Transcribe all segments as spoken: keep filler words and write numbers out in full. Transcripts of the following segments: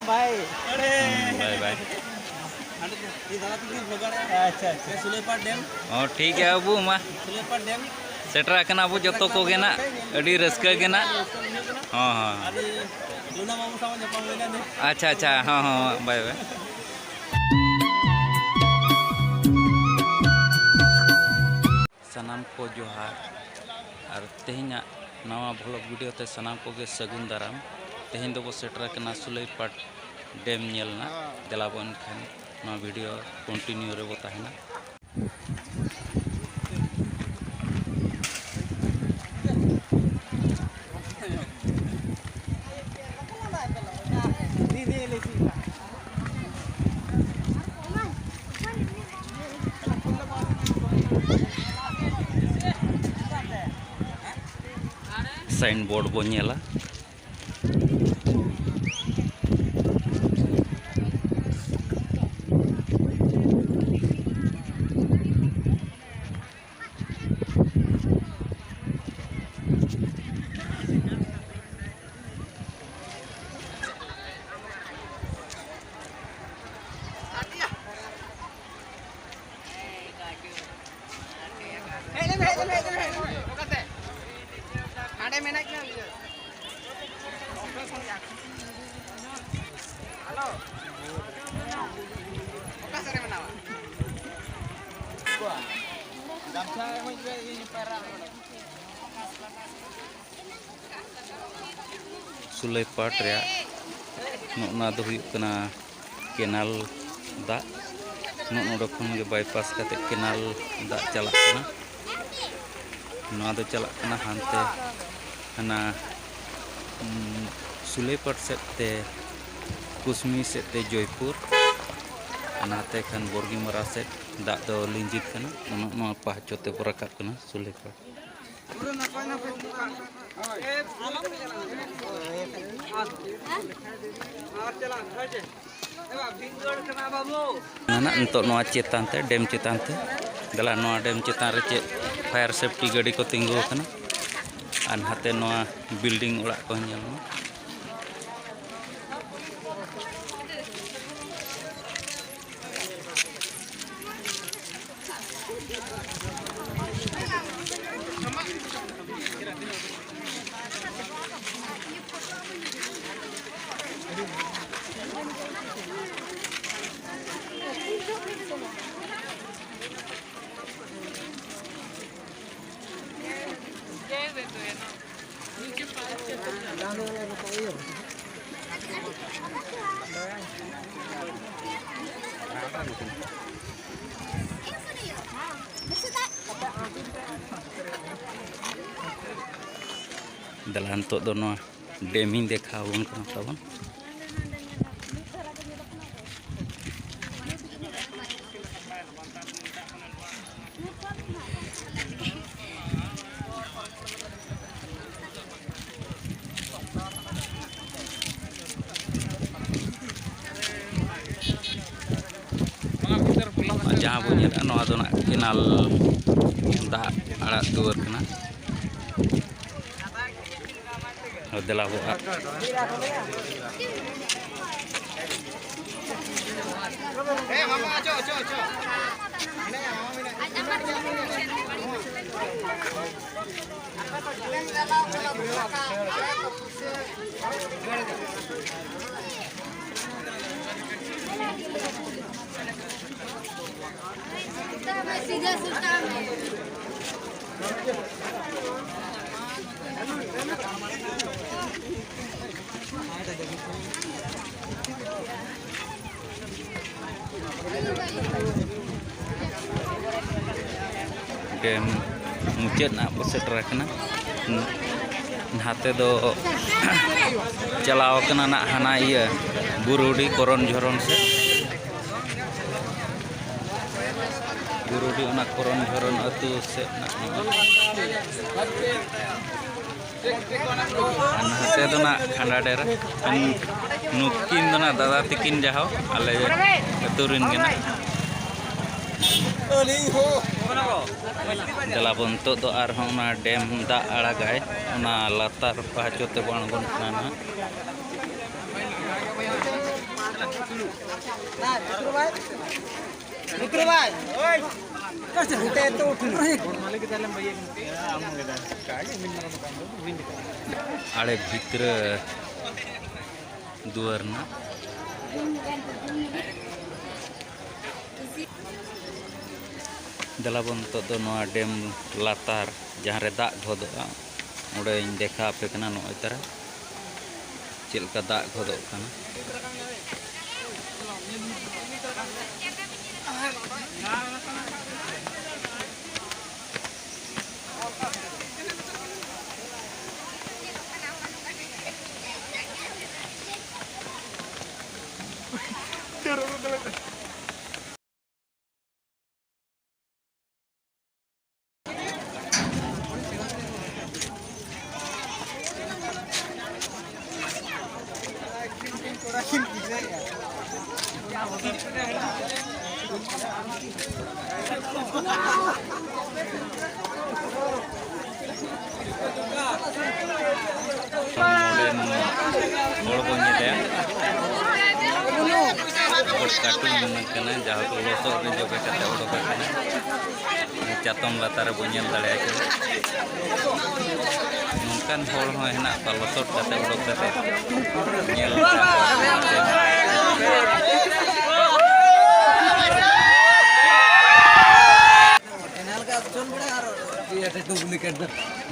ᱵᱟᱭ᱾ ᱦᱩᱸ, ᱵᱟᱭ ᱵᱟᱭ᱾ ᱟᱪᱪᱷᱟ, ᱟᱪᱪᱷᱟ᱾ ᱚ, ᱴᱷᱤᱠ ᱜᱮᱭᱟ ᱵᱟᱹᱵᱩ, ᱢᱟ᱾ ᱥᱮᱴᱮᱨ ᱟᱠᱟᱱᱟ ᱵᱚ ᱡᱚᱛᱚ ᱠᱚᱜᱮ ᱱᱟᱜ᱾ ᱟᱹᱰᱤ ᱨᱟᱹᱥᱠᱟᱹ ᱜᱮ ᱱᱟᱜ᱾ ᱦᱚᱸ, ᱦᱚᱸ᱾ ᱟᱪᱪᱷᱟ, ᱟᱪᱪᱷᱟ, ᱦᱚᱸ, ᱦᱚᱸ, ᱵᱟᱭ ᱵᱟᱭ᱾ ᱥᱟᱱᱟᱢ ᱠᱚ ᱡᱚᱦᱟᱨ, ᱟᱨ ᱛᱮᱦᱮᱧᱟᱜ ᱱᱟᱣᱟ vlog video ᱛᱮ ᱥᱟᱱᱟᱢ ᱠᱚᱜᱮ ᱥᱟᱹᱜᱩᱱ ᱫᱟᱨᱟᱢ᱾ ᱛᱮᱦᱮᱧ ᱫᱚᱵᱚ ᱥᱮᱴᱮᱨ ᱟᱠᱟᱱᱟ ᱥᱩᱞᱟᱹᱭᱯᱟᱴ dam ᱧᱮᱞ ᱱᱟᱜ᱾ ᱫᱮᱞᱟ ᱵᱚ ᱮᱱᱠᱷᱟᱱ ᱱᱚᱣᱟ video continue ᱨᱮᱵᱚ ᱛᱟᱦᱮᱱᱟ᱾ Signboard ᱵᱚ ᱧᱮᱞᱟ᱾ ᱦᱮᱡ ᱞᱮᱱ ᱢᱮ, ᱦᱮᱡ ᱞᱮᱱ ᱢᱮ, ᱦᱮᱡ ᱞᱮᱱ ᱢᱮ, ᱦᱮᱡ ᱞᱮᱱ ᱢᱮ᱾ ᱚᱠᱟᱛᱮ? ᱦᱟᱸᱰᱮ ᱢᱮᱱᱟᱜ ᱠᱤᱱᱟ ᱜᱤᱫᱽᱨᱟᱹ᱾ ᱦᱮᱞᱳ᱾ ᱚᱠᱟ ᱥᱮᱫ ᱨᱮ ᱢᱮᱱᱟᱢᱟ? ᱜᱟᱢᱪᱷᱟ ᱮᱢᱟᱹᱧ ᱯᱮ, ᱤᱧ ᱯᱟᱭᱨᱟᱜ ᱱᱚᱰᱮ᱾ ᱥᱩᱞᱟᱹᱭᱯᱟᱴ ᱨᱮᱭᱟᱜ ᱱᱚᱜᱼᱱᱟ ᱫᱚ ᱦᱩᱭᱩᱜ ᱠᱟᱱᱟ ᱠᱮᱱᱟᱞ ᱫᱟᱜ᱾ ᱱᱚᱜᱼᱚ ᱱᱚᱰᱮ ᱠᱷᱚᱱ ᱜᱮ ᱵᱟᱭᱯᱟᱥ ᱠᱟᱛᱮ ᱠᱮᱱᱟᱞ ᱫᱟᱜ ᱪᱟᱞᱟᱜ ᱠᱟᱱᱟ᱾ ᱱᱚᱣᱟ ᱫᱚ ᱪᱟᱞᱟᱜ ᱠᱟᱱᱟ ᱦᱟᱱᱛᱮ, ᱦᱟᱱᱟ, ᱩᱸ, ᱥᱩᱞᱟᱹᱭᱯᱟᱴ ᱥᱮᱫ ᱛᱮ, ᱠᱩᱥᱢᱤ ᱥᱮᱫ ᱛᱮ ᱡᱚᱭᱯᱩᱨ, ᱟᱨ ᱱᱟᱛᱮ ᱠᱷᱟᱱ ᱵᱚᱨᱜᱤᱢᱟᱨᱟ ᱥᱮᱫ ᱫᱟᱜ ᱫᱚ ᱞᱤᱸᱡᱤᱱ ᱠᱟᱱᱟ᱾ ᱱᱚᱜᱼᱚ ᱱᱚᱣᱟ ᱯᱟᱦᱟᱪᱚ ᱛᱮ ᱵᱚ ᱨᱟᱠᱟᱵ ᱠᱟᱱᱟ ᱥᱩᱞᱟᱹᱭᱯᱟᱴ᱾ ᱱᱟᱦᱟᱜ ᱱᱤᱛᱚᱜ ᱱᱚᱣᱟ ᱪᱮᱛᱟᱱ ᱛᱮ, dam ᱪᱮᱛᱟᱱ ᱛᱮ, ᱫᱮᱞᱟ ᱱᱚᱣᱟ dam ᱪᱮᱛᱟᱱ ᱨᱮ ᱪᱮᱫ fire safety ᱜᱟᱹᱰᱤ ᱠᱚ ᱛᱤᱸᱜᱩ ᱟᱠᱟᱱᱟ᱾ ᱟᱨ ᱱᱟᱛᱮ ᱱᱚᱣᱟ building ᱚᱲᱟᱜ ᱠᱚ ᱧᱮᱞ ᱢᱮ᱾ ᱫᱮᱞᱟ, ᱱᱤᱛᱚᱜ ᱫᱚ ᱱᱚᱣᱟ ᱰᱮᱢ ᱤᱧ ᱫᱮᱠᱷᱟᱣ ᱟᱵᱚᱱ ᱠᱟᱱᱟ ᱛᱟᱵᱚᱱ᱾ ᱡᱟᱦᱟᱸ ᱵᱚᱱ ᱧᱮᱞᱮᱫᱼᱟ, ᱱᱚᱣᱟ ᱫᱚ ᱱᱟᱜ ᱠᱮᱱᱟᱞ ᱫᱟᱜ ᱟᱲᱟᱜ ᱫᱩᱣᱟᱹᱨ ᱠᱟᱱᱟ᱾ ᱫᱮᱞᱟ ᱵᱚ ᱟᱜ᱾ ᱰᱮᱢ ᱢᱩᱪᱟᱹᱫ ᱱᱟᱜ ᱵᱚ ᱥᱮᱴᱮᱨ ᱟᱠᱟᱱᱟ᱾ ᱱᱟᱛᱮ ᱫᱚ ᱪᱟᱞᱟᱣ ᱟᱠᱟᱱᱟ ᱱᱟᱜ ᱦᱟᱱᱟ ᱤᱭᱟᱹ ᱵᱩᱨᱩᱰᱤ ᱠᱚᱨᱚᱱ ᱡᱷᱚᱨᱚᱱ ᱥᱮᱫ᱾ ᱵᱩᱨᱩᱰᱤ ᱚᱱᱟ ᱠᱚᱨᱚᱱ ᱡᱷᱚᱨᱚᱱ ᱟᱹᱛᱩ ᱥᱮᱫ ᱱᱟᱜ ᱱᱚᱜᱼᱚᱭ᱾ ᱟᱨ ᱱᱟᱛᱮ ᱫᱚ ᱱᱟᱜ ᱠᱷᱟᱸᱰᱟ ᱰᱮᱨᱟ᱾ ᱱᱩᱠᱤᱱ ᱫᱚ ᱱᱟᱜ ᱫᱟᱫᱟ ᱛᱤᱠᱤᱱ ᱡᱟᱦᱟᱸ ᱟᱞᱮ ᱟᱹᱛᱩ ᱨᱮᱱ ᱜᱮ ᱱᱟᱜ᱾ ᱫᱮᱞᱟ ᱵᱚᱱ, ᱱᱤᱛᱚᱜ ᱫᱚ ᱟᱨᱦᱚᱸ ᱚᱱᱟ ᱰᱮᱢ ᱫᱟᱜ ᱟᱲᱟᱜᱟᱭ, ᱚᱱᱟ ᱞᱟᱛᱟᱨ ᱯᱟᱦᱟᱪᱚ ᱛᱮᱵᱚᱱ ᱟᱬᱜᱚᱱ ᱠᱟᱱᱟ ᱱᱟᱜ᱾ ᱟᱲᱮ ᱵᱷᱤᱛᱨᱟᱹ ᱫᱩᱣᱟᱹᱨ ᱨᱮᱱᱟᱜ᱾ ᱫᱮᱞᱟ ᱵᱚᱱ, ᱱᱤᱛᱚᱜ ᱫᱚ ᱱᱚᱣᱟ ᱰᱮᱢ ᱞᱟᱛᱟᱨ ᱡᱟᱦᱟᱸ ᱨᱮ ᱫᱟᱜ ᱜᱷᱚᱫᱚᱜᱼᱟ, ᱚᱸᱰᱮᱧ ᱫᱮᱠᱷᱟᱣ ᱟᱯᱮ ᱠᱟᱱᱟ᱾ ᱱᱚᱜᱼᱚᱭ ᱛᱟᱨᱟ ᱪᱮᱫ ᱞᱮᱠᱟ ᱫᱟᱜ ᱜᱷᱚᱫᱚᱜ ᱠᱟᱱᱟ᱾ ᱱᱚᱰᱮᱱ ᱦᱚᱲ ᱵᱚᱱ ᱧᱮᱞᱮᱭᱟ, ᱵᱚᱥ ᱠᱟᱹᱴᱩᱵ ᱠᱟᱱᱟ, ᱡᱟᱦᱟᱸ ᱠᱚ ᱞᱚᱥᱚᱫ ᱨᱮ ᱡᱚᱵᱮ ᱠᱟᱛᱮ ᱚᱰᱚᱠ ᱟᱠᱟᱱᱟ᱾ ᱪᱟᱛᱚᱢ ᱞᱟᱛᱟᱨ ᱨᱮᱵᱚᱱ ᱧᱮᱞ ᱫᱟᱲᱮᱭᱟᱠᱚᱣᱟ᱾ ᱱᱚᱝᱠᱟᱱ ᱦᱚᱲ ᱦᱚᱸ ᱦᱮᱱᱟᱜ ᱠᱚᱣᱟ, ᱞᱚᱥᱚᱫ ᱠᱟᱛᱮ ᱚᱰᱚᱠ ᱠᱟᱛᱮ ᱧᱮᱞ᱾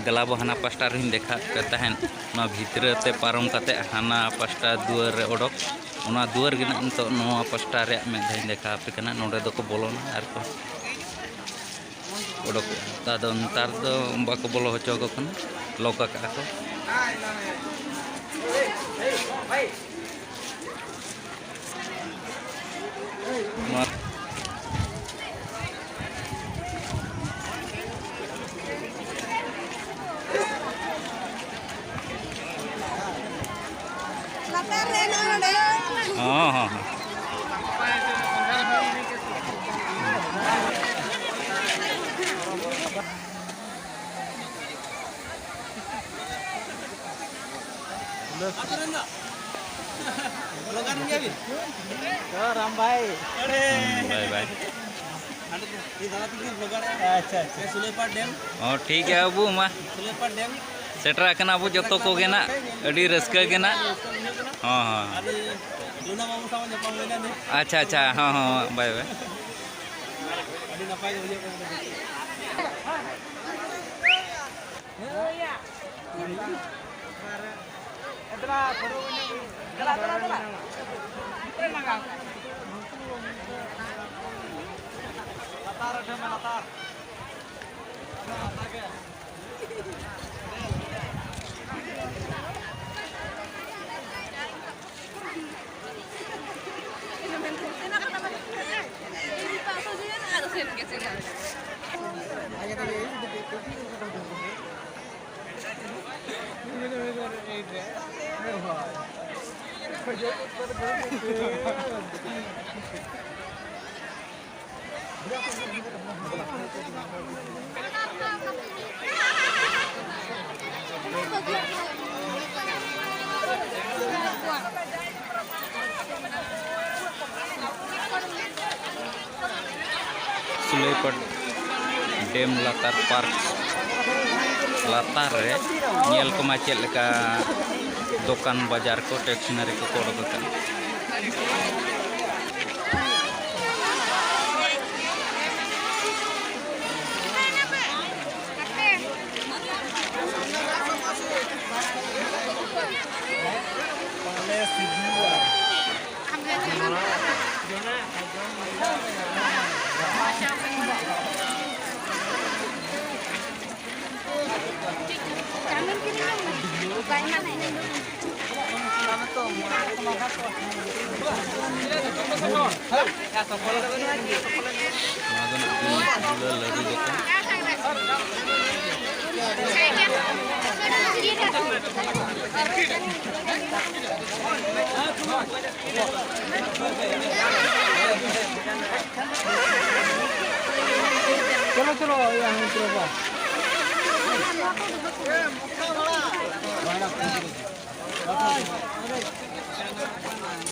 ᱫᱮᱞᱟ ᱵᱚ ᱦᱟᱱᱟ ᱯᱟᱥᱴᱟ ᱨᱮᱧ ᱫᱮᱠᱷᱟᱣ ᱯᱮ ᱛᱟᱦᱮᱸᱫ, ᱱᱚᱣᱟ ᱵᱷᱤᱛᱨᱤ ᱛᱮ ᱯᱟᱨᱚᱢ ᱠᱟᱛᱮ ᱦᱟᱱᱟ ᱯᱟᱥᱴᱟ ᱫᱩᱣᱟᱹᱨ ᱨᱮ ᱚᱰᱚᱠ᱾ ᱚᱱᱟ ᱫᱩᱣᱟᱹᱨ ᱜᱮ ᱱᱟᱜ ᱱᱤᱛᱚᱜ ᱱᱚᱣᱟ ᱯᱟᱥᱴᱟ ᱨᱮᱭᱟᱜ ᱢᱤᱫ ᱫᱷᱟᱣ ᱤᱧ ᱫᱮᱠᱷᱟᱣ ᱟᱯᱮ ᱠᱟᱱᱟ᱾ ᱱᱚᱰᱮ ᱫᱚᱠᱚ ᱵᱚᱞᱚᱱᱟ ᱟᱨ ᱠᱚ ᱚᱰᱚᱠᱚᱜᱼᱟ᱾ ᱟᱫᱚ ᱱᱮᱛᱟᱨ ᱫᱚ ᱵᱟᱠᱚ ᱵᱚᱞᱚ ᱦᱚᱪᱚ ᱟᱠᱚ ᱠᱟᱱᱟ, ᱞᱚᱠ ᱟᱠᱟᱫᱼᱟ ᱠᱚ᱾ ᱱᱚᱣᱟ ᱞᱟᱛᱟᱨ ᱨᱮ ᱱᱚᱰᱮ᱾ ᱦᱚᱸ, ᱦᱚᱸ, ᱦᱚᱸ᱾ ᱵᱞᱚᱜᱟᱨ ᱜᱮᱭᱟ ᱵᱤᱱ? ᱛᱚ ᱨᱟᱢ ᱵᱷᱟᱭ᱾ ᱦᱩᱸ, ᱵᱟᱭ ᱵᱟᱭ᱾ ᱦᱟᱸᱰᱮ ᱫᱚ, ᱤᱧ ᱫᱟᱫᱟ ᱛᱟᱹᱠᱤᱱ ᱵᱞᱚᱜᱟᱨ ᱮ᱾ ᱟᱪᱪᱷᱟ, ᱟᱪᱪᱷᱟ᱾ ᱥᱩᱞᱟᱹᱭᱯᱟᱲ ᱰᱮᱢ᱾ ᱚ, ᱴᱷᱤᱠ ᱜᱮᱭᱟ ᱵᱟᱹᱵᱩ, ᱢᱟ᱾ ᱥᱩᱞᱟᱹᱭᱯᱟᱲ ᱰᱮᱢ᱾ ᱥᱮᱴᱮᱨ ᱟᱠᱟᱱᱟ ᱵᱚ ᱡᱚᱛᱚ ᱠᱚᱜᱮ ᱱᱟᱜ᱾ ᱟᱹᱰᱤ ᱨᱟᱹᱥᱠᱟᱹ ᱜᱮ ᱱᱟᱜ᱾ ᱦᱚᱸ, ᱦᱚᱸ᱾ ᱟᱹᱰᱤ ᱞᱩᱱᱟ ᱵᱟᱹᱵᱩ ᱥᱟᱶ ᱧᱟᱯᱟᱢ ᱦᱩᱭᱱᱟ ᱱᱤᱛ᱾ ᱟᱪᱪᱷᱟ, ᱟᱪᱪᱷᱟ, ᱦᱚᱸ, ᱦᱚᱸ, ᱵᱟᱭ ᱵᱟᱭ᱾ ᱟᱹᱰᱤ ᱱᱟᱯᱟᱭ ᱜᱮ ᱵᱩᱡᱷᱟᱹᱜ ᱠᱟᱱᱟ᱾ ᱥᱩᱞᱟᱹᱭᱯᱟᱲ ᱰᱮᱢ ᱞᱟᱛᱟᱨ ᱯᱟᱨᱠ ᱞᱟᱛᱟᱨ ᱨᱮ ᱧᱮᱞ ᱠᱚᱢᱟ ᱪᱮᱫ ᱞᱮᱠᱟ ᱫᱚᱠᱟᱱ ᱵᱟᱡᱟᱨ ᱠᱚ, ᱴᱮᱠᱥᱤᱱᱟᱨᱤ ᱠᱚᱠᱚ ᱚᱰᱚᱠ ᱟᱠᱟᱫ᱾ ᱱᱚᱣᱟ ᱫᱚ ᱱᱟᱜ ᱜᱩᱞᱟᱹ ᱞᱟᱹᱰᱩ ᱫᱚᱠᱟᱱ᱾ चलो, चलो, यहाँ उतरो बा।